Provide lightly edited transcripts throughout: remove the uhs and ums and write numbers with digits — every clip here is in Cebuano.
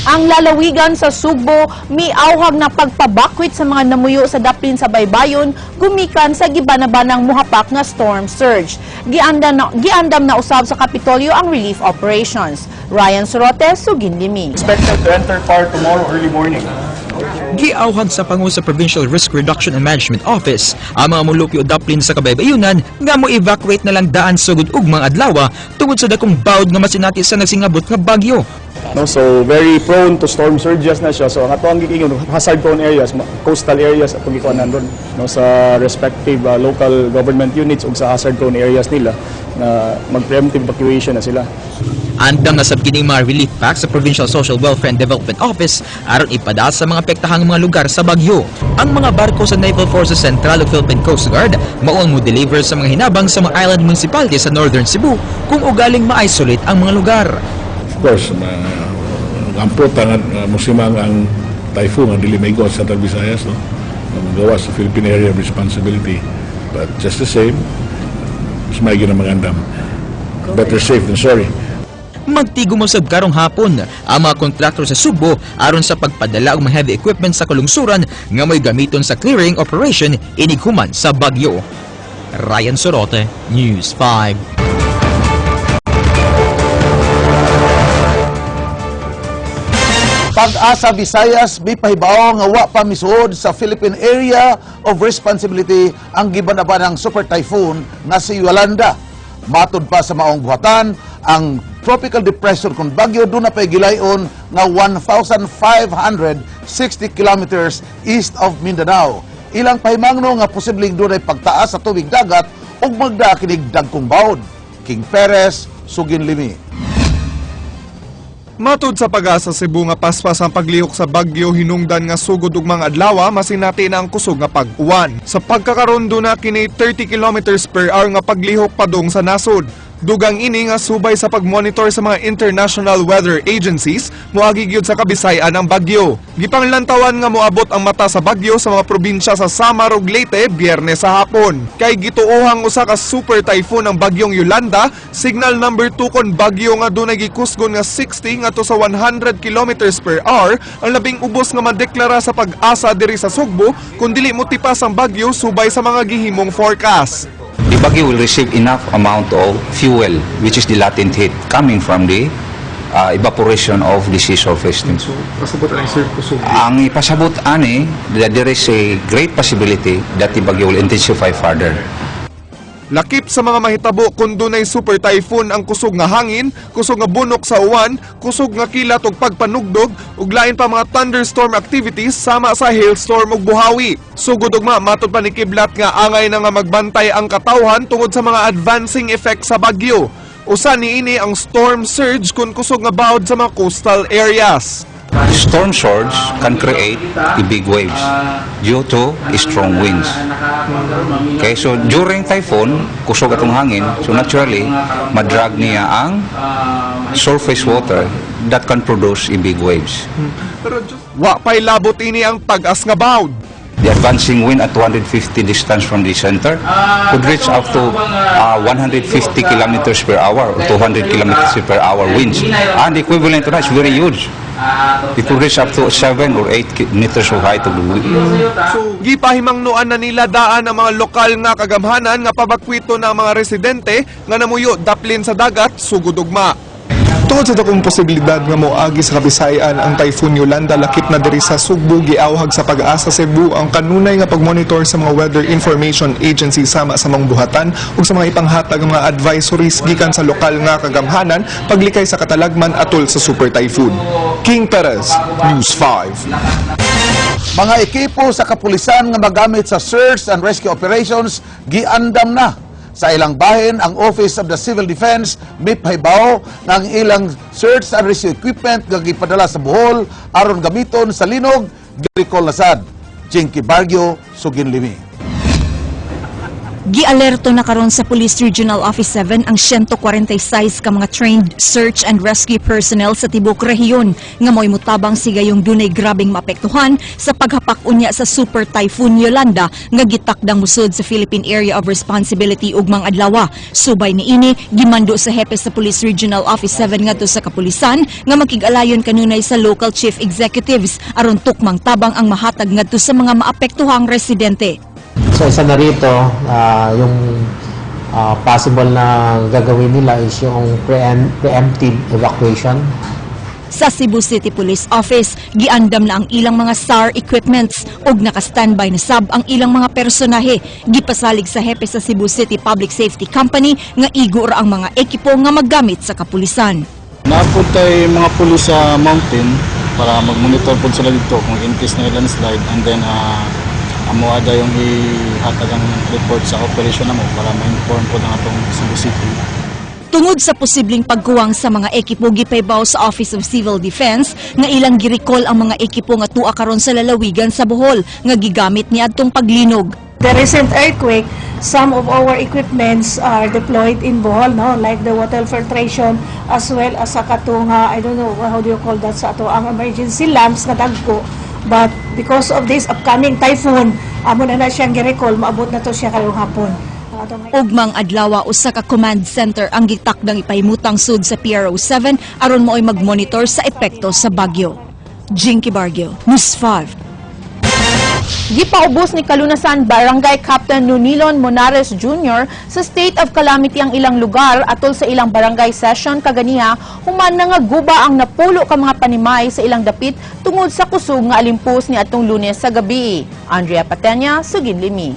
Ang lalawigan sa Sugbo miawhag na pagpabakwit sa mga namuyo sa daplin sa baybayon gumikan sa gibanabanang muhapak nga storm surge. Giandam na usab sa Kapitolyo ang relief operations. Ryan Sorote, Sugin Limi. Expected to enter PAR tomorrow early morning. Giawhag sa Pangulo sa Provincial Risk Reduction and Management Office ang mga mulupyo daplin sa kabaybayunan nga mo evacuate na lang daan sugod ugmang adlaw tungod sa dakong bawd nga masinati sa nagsingabot nga bagyo. No, so very prone to storm surges na siya. So ang ato ang giingon, hazard prone areas, coastal areas atong gikuanan ron, no, sa respective local government units ug sa hazard prone areas nila na mag-preemptive evacuation na sila. Andam na sab kini mga relief packs sa Provincial Social Welfare and Development Office aron ipadala sa mga apektahang mga lugar sa bagyo. Ang mga barko sa Naval Forces Central ug Philippine Coast Guard mao ang mo-deliver sa mga hinabang sa mga island municipalities sa Northern Cebu kung ugaling ma-isolate ang mga lugar. Of course, amputa nga musimang ang typhoon nga dili maigo sa Central Visayas, no? Magawa sa Philippine Area of Responsibility. But just the same, mas maigi na magandam. Better safe than sorry. Magtigo mo sab karong hapon ang mga kontraktor sa Sugbo aron sa pagpadala og mga heavy equipment sa kalungsuran nga may gamiton sa clearing operation inig human sa bagyo. Ryan Sorote, News 5. Pag-asa Visayas mipahibaw nga wa pa misuod sa Philippine Area of Responsibility ang gibanabanang super typhoon nga si Yolanda. Matud pa sa maong buhatan, ang tropical depression kon bagyo duna pay gilayon nga 1,560 kilometers east of Mindanao. Ilang pahimangno nga posibleng dunay pagtaas sa tubig dagat ug magdaa kinig dagkong bawod. King Perez, Sugin Limi. Matud sa Pag-asa Cebu nga paspas ang paglihok sa bagyo hinungdan nga sugod ug mga adlaw masinati na ang kusog nga pag-uwan. Sa pagkakaron na kini 30 kilometers per hour nga paglihok padung sa nasod. Dugang ini nga subay sa pagmonitor sa mga international weather agencies moagi gyud sa Kabisayan ang bagyo. Gipanglantawan nga moabot ang mata sa bagyo sa mga probinsya sa Samar ug Leyte Biyernes sa hapon. Kay gituohang usa ka super typhoon ang bagyong Yolanda, signal number 2 kon bagyo nga dunay gikusgon nga 60 ngadto sa 100 kilometers per hour ang labing ubos nga madeklara sa Pag-asa diri sa Sugbo kung dili motipas ang bagyo subay sa mga gihimong forecast. The bagyo will receive enough amount of fuel, which is the latent heat coming from the evaporation of the sea surface. So, pasabot ang sir kusog. Ang ipasabot ani that there is a great possibility that the bagyo will intensify further. Lakip sa mga mahitabo kung dunay super typhoon ang kusog nga hangin, kusog nga bunok sa uwan, kusog nga kilat ug pagpanugdog, ug lain pa mga thunderstorm activities sama sa hailstorm ug buhawi. Sugod ugma matud pa ni Kiblat nga angay na nga magbantay ang katawhan tungod sa mga advancing effects sa bagyo. Usa niini ang storm surge kung kusog nga bawod sa mga coastal areas. Storm surge can create the big waves due to strong winds. Okay, so during typhoon, kusog atong hangin, so naturally, madrag niya ang surface water that can produce a big waves. Wa pay labot ini ang tag-as nga bawd. The advancing wind at 250 distance from the center could reach up to 150 kilometers per hour or 200 kilometers per hour winds. And the equivalent to that is very huge. It could reach up to 7 or 8 meters of height of the wind. Gipahimangnuan na nila daan ang mga lokal nga kagamhanan nga pabakwito na ang mga residente nga namuyo daplin sa dagat sugod ugma. Tungod sa dakong posibilidad nga moagi sa Kabisayan ang Typhoon Yolanda lakip na diri sa Sugbo, giawhag sa Pag-asa Cebu ang kanunay nga pagmonitor sa mga weather information agency sama sa mga buhatan ug sa mga ipanghatag nga mga advisories gikan sa lokal nga kagamhanan paglikay sa katalagman atol sa super typhoon. King Perez, News 5. Mga ekipo sa kapulisan nga magamit sa search and rescue operations giandam na. Sa ilang bahin, ang Office of the Civil Defense mipahibaw nga ang ilang search and rescue equipment nga gipadala sa Bohol aron gamiton sa linog, gi-recall na sad. Jinky Bargio, Sugin Limi. Gialerto na karon sa Police Regional Office 7 ang 146 ka mga trained search and rescue personnel sa tibok rehiyon nga mo'y mutabang sigayong dunay grabeng maapektuhan sa paghapak unya sa Super Typhoon Yolanda nga gitakdang musod sa Philippine Area of Responsibility ugmang adlaw. Subay niini, gimando sa hepe sa Police Regional Office 7 ngadto sa kapulisan nga makig-alayon kanunay sa local chief executives aron tukmang tabang ang mahatag ngadto sa mga maapektuhang residente. So isa na rito, yung possible na gagawin nila is yung preemptive evacuation. Sa Cebu City Police Office, giandam na ang ilang mga SAR equipments ug naka-standby na sab ang ilang mga personahe. Gipasalig sa hepe sa Cebu City Public Safety Company nga igo ra ang mga ekipo nga maggamit sa kapulisan. Naa pod tay mga pulis sa mountain para mag-monitor po sila dito kung in case na landslide, and then amo ada yung ihatag ang report sa operation namo para ma-inform po ng atong Cebu City. Tungod sa posibleng pagkuwang sa mga ekipo, gipaybaw sa Office of Civil Defense nga ilang gi-recall ang mga ekipo nga tua karon sa lalawigan sa Bohol nga gigamit niadtong paglinog. The recent earthquake, some of our equipments are deployed in Bohol, no? Like the water filtration as well as sa katong, I don't know, how do you call that sa ato, ang emergency lamps nga dagko. But because of this upcoming typhoon, amo na na siyang gi-recall, maabot na to siya karong hapon. Ang atong Ugmang adlaw, usa ka command center ang gitakdang ipahimutang sud sa PRO 7 aron maoy magmonitor sa epekto sa bagyo. Jinky Bargio, News 5. Gipaubos ni Kalunasan Barangay Captain Nunilon Monares Jr. sa state of calamity ang ilang lugar atol sa ilang barangay session kaganiha human nga guba ang napulo ka mga panimay sa ilang dapit tungod sa kusog nga alimpus ni atong Lunes sa gabi. Andrea Patenya, Sugid Limi.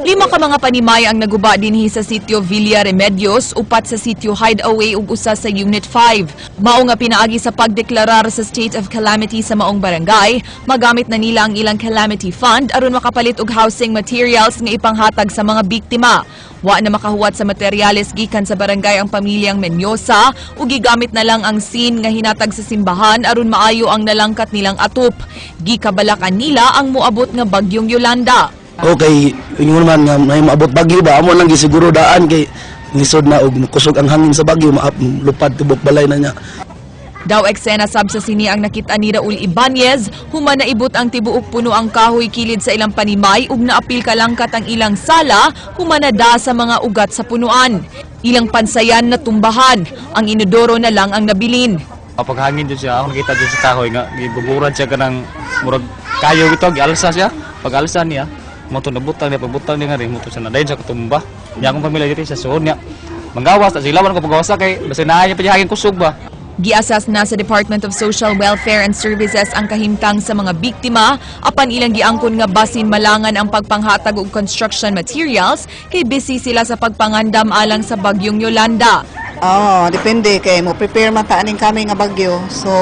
Lima ka mga panimay ang naguba dinhi sa sitio Villa Remedios, upat sa sitio Hideaway ug usa sa Unit 5. Mao nga pinaagi sa pagdeklarar sa state of calamity sa maong barangay, magamit na nila ang ilang calamity fund aron makapalit og housing materials nga ipanghatag sa mga biktima. Wa na makahuwat sa materyales gikan sa barangay ang pamilyang Menyosa ug gigamit na lang ang sin nga hinatag sa simbahan aron maayo ang nalangkat nilang atop. Gikabalakan nila ang moabot nga bagyong Yolanda. Okay, yun naman nga may maabot bagyo ba, amo lang gisiguro daan kay lisod na og kusog ang hangin sa bagyo, maap lupad tibok balay na niya. Daw eksena sab sa sini ang nakita ni Raul Ibanez human naibot ang tibuok puno ang kahoy kilid sa ilang panimay ug naapil kalangkat ang ilang sala human nada sa mga ugat sa punuan. Ilang pansayan na tumbahan, ang inodoro na lang ang nabilin. Kapag hangin dyan siya, ako nakita dyan sa kahoy nga gibuburan siya kanang murag kayo ito, gialsa siya. Pag alsa niya, mo to nabutang niya, pagbutang niya nga rin, mo to siya na dayon siya katumba. Niya akong pamilya dito sa suod niya. Manggawas, ta sila ko pagawas kay basta naa niya pa hangin kusog ba. Giasas na sa Department of Social Welfare and Services ang kahimtang sa mga biktima apan ilang giangkon nga basin malangan ang pagpanghatag og construction materials kay busy sila sa pagpangandam alang sa bagyong Yolanda. Oo, depende kay mo prepare man ta aning kami nga bagyo. So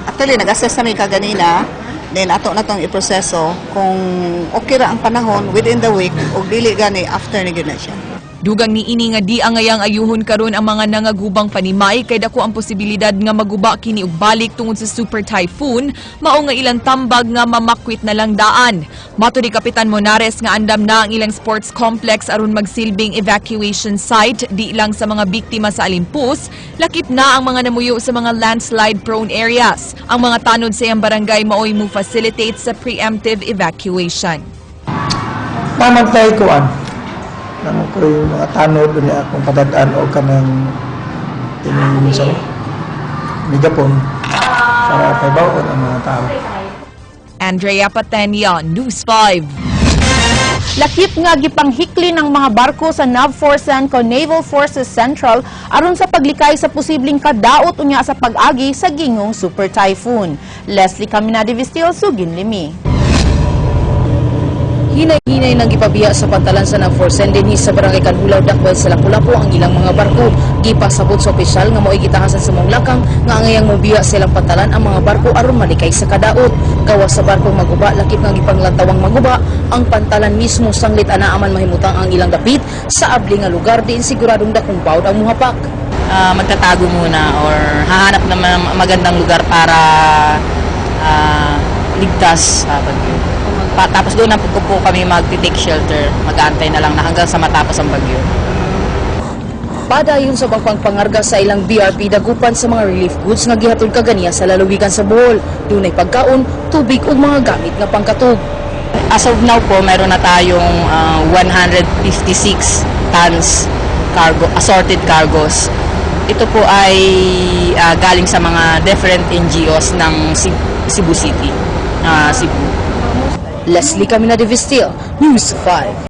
actually nag-assess kami kaganina. Then ato na tong iproseso kung okay ra ang panahon within the week ug dili gani, after ni gyud na siya. Dugang ni ini nga di angayang ayuhon karon ang mga nangagubang panimay kay dako ang posibilidad nga maguba kini og balik tungod sa super typhoon, mao nga ilang tambag nga mamakwit na lang daan. Mato ni Kapitan Monares nga andam na ang ilang sports complex aron magsilbing evacuation site di lang sa mga biktima sa alimpus, lakip na ang mga namuyo sa mga landslide prone areas. Ang mga tanod sa iyang barangay maoy mo facilitate sa preemptive evacuation. Namantay kuan. Namo ko yung mga tanod niya akong padadaan o kanang tining sa megapon para pahibaw-on ang mga tao. Andrea Patenia, News 5. Lakip nga gipanghikli ng mga barko sa NAVFOR CENTCOM Naval Forces Central aron sa paglikay sa posibleng kadaot unya sa pag-agi sa gingong super typhoon. Leslie Caminade Vistil, Sugin Limi. Hinay-hinay nang gipabiya sa pantalan sa NAVFOR CEN dinhi sa Barangay Canjulao, Dakbal sa Lapu-Lapu ang ilang mga barko. Gipasabot sa opisyal nga mao'y gitahasan sa mong lakang nga angayang mobiya sa ilang pantalan ang mga barko aron malikay sa kadaot. Gawas sa barkong maguba, lakip nga gipanglantawang maguba ang pantalan mismo sanglit anaa man mahimutang ang ilang dapit sa abli nga lugar diin siguradong dakong bawd ang muhapak. Magtatago muna or hahanap naman ng magandang lugar para ligtas sa bagyo. Tapos doon na po kami mag-take shelter. Mag-aantay na lang na hanggang sa matapos ang bagyo. Padayon sa pagpangarga sa ilang BRP Dagupan sa mga relief goods nga gihatod kaganiya sa lalawigan sa Bohol. Dunay pagkaon, tubig ug mga gamit nga pangkatug. As of now po, meron na tayong 156 tons cargo, assorted cargos. Ito po ay galing sa mga different NGOs ng Cebu City, Cebu. Leslie Camina de Vistil, News 5.